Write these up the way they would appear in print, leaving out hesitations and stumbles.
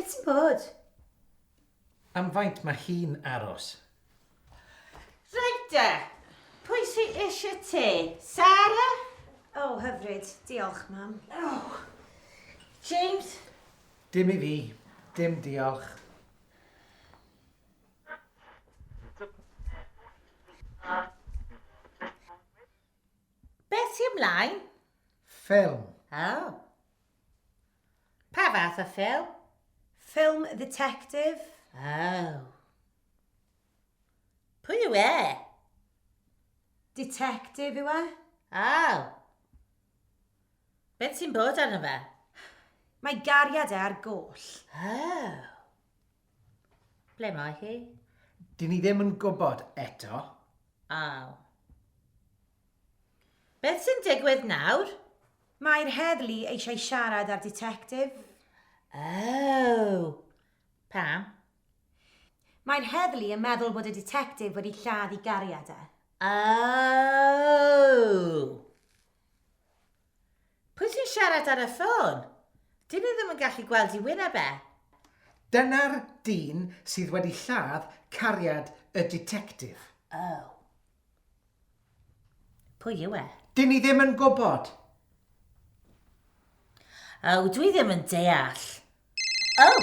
Beth sy'n bod? Am faint mae hi'n aros? Reit de, pwy sy eisiau te? Sarah? O, hyfryd. Diolch, mam. Oh. James? Dim i fi. Dim diolch. Beth sy'n ymlaen? Ffilm. Oh. Pa fath o ffilm? Ffilm dditectif. Oh. Pwy yw e? Ditectif yw e. Oh. Beth sy'n bod arno fe? Mae gariad e ar goll. Oh. Ble mae hi? Dyn ni ddim yn gwybod eto. Aw. Beth sy'n digwydd nawr? Mae'r heddlu eisiau siarad â'r ditectif. Oh. Pam? Mae'r heddlu yn meddwl bod y ditectif wedi lladd i gariad e. Oh. Pwy sy'n siarad ar y ffôn? Dyn ni ddim yn gallu gweld i wyneb e. Dyna'r dyn sydd wedi lladd cariad y ditectif. Oh. Pwy yw e? Dyn ni ddim yn gwybod. Oh, dwi ddim yn deall. Oh!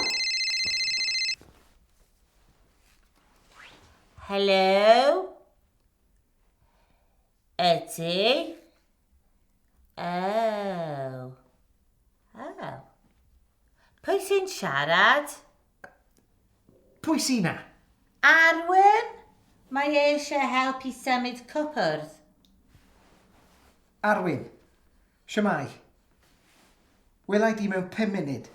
Hello? Ydy? Oh. Oh. Pwy sy'n siarad? Pwy sy'n na? Arwyn? Mae e eisiau help i symud cwpwrdd. Arwyn. Shwmae? Wela i di mewn pum munud.